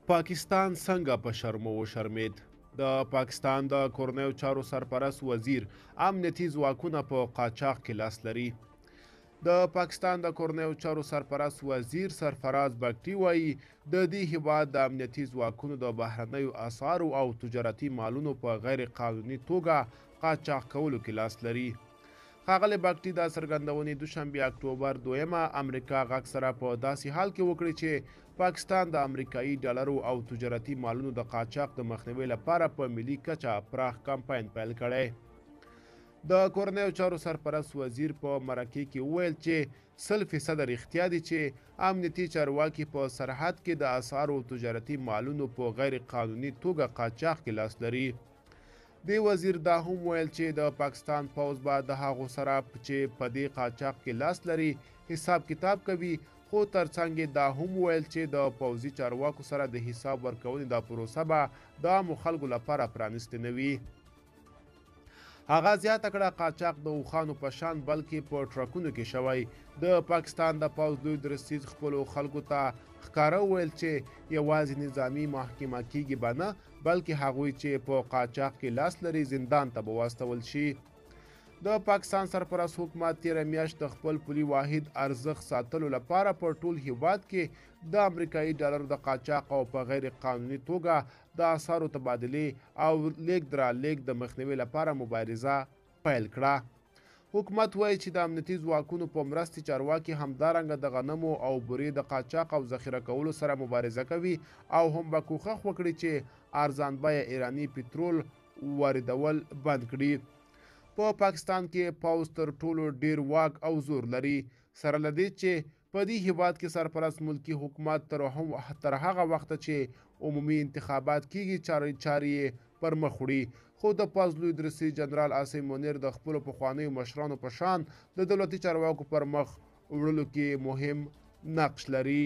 پاکستان څنګه په شرمو وشرمید؟ د پاکستان د کورنیو چارو سرپرست وزیر امنیتي ځواکونه په قاچاق کې لاس لري. د پاکستان د کورنیو چارو سرپرست وزیر سرفراز بګټي وایي، د دې هیواد د امنیتي ځواکونو د بهرنیو اسعارو او تجارتي مالونو په غیر قانوني توګه قاچاق کولو کې لاس لري. ښاغلی بګټي دا څرګندونې دوشنبه اکتوبر 2 امریکا غږ سره په داسې حال کې وکړې چې پاکستان د امریکایي ډالرو او تجارتي مالونو د قاچاق د مخنیوي لپاره په ملي کچه پراخ کمپاین پیل کړی. د کورنیو چارو سرپرست وزیر په مرکې کې وویل چې 100% رښتیا دي چې امنیتي چارواکي په سرحد کې د اسعارو او تجارتي مالونو په غیر قانوني توګه قاچاق کې لاس لري. دې وزیر دا هم ویل چې د پاکستان پوځ به د هغو سره چې په دې قاچاق کې لاس لري حساب کتاب کوي، خو ترڅنګ یې دا هم ویل چې د پوځي چارواکو سره د حساب ورکونې دا پروسه به د عامو خلکو لپاره پرانیستې نه وي. هغه زیاته کړه، قاچاق د اوښانو په شان بلکې په ټرکونو کې شوی. د پاکستان د پوځ لوی درستیز خپلو خلکو ته ښکاره وویل چې یوازې نظامي محاکمه کیږي به نه، بلکې هغوی چې په قاچاق کې لاس لري زندان ته به واستول شي. د پاکستان سرپرست حکومت تېره میاشت د خپل پولي واحد ارزښت ساتلو لپاره په ټول هیواد کې د امریکایي ډالرو د قاچاق او په غیر قانوني توګه د اسعارو تبادلې او لیږد رالېږد د مخنیوي لپاره مبارزه پیل کړه. حکومت وایي چې د امنیتي ځواکونو په مرستې چارواکي همدارنګه د غنمو او بورې د قاچاق او ذخیره کولو سره مبارزه کوي او هم به کوښښ وکړي چې ارزان بیه ایراني پترول واردول بند کړي. په پاکستان کې پوځ تر ټولو ډیر واک او زور لري، سره له دې چې په دې هیواد کې سرپرست ملکي حکومت تر هغه وخته چې عمومي انتخابات کیږي چارې یې پر مخ وړي، خو د پوځ لوی درستیز جنرال عاصم منیر د خپلو پخوانیو مشرانو په شان د دولتي چارواکو پر مخ وړلو کې مهم نقش لري.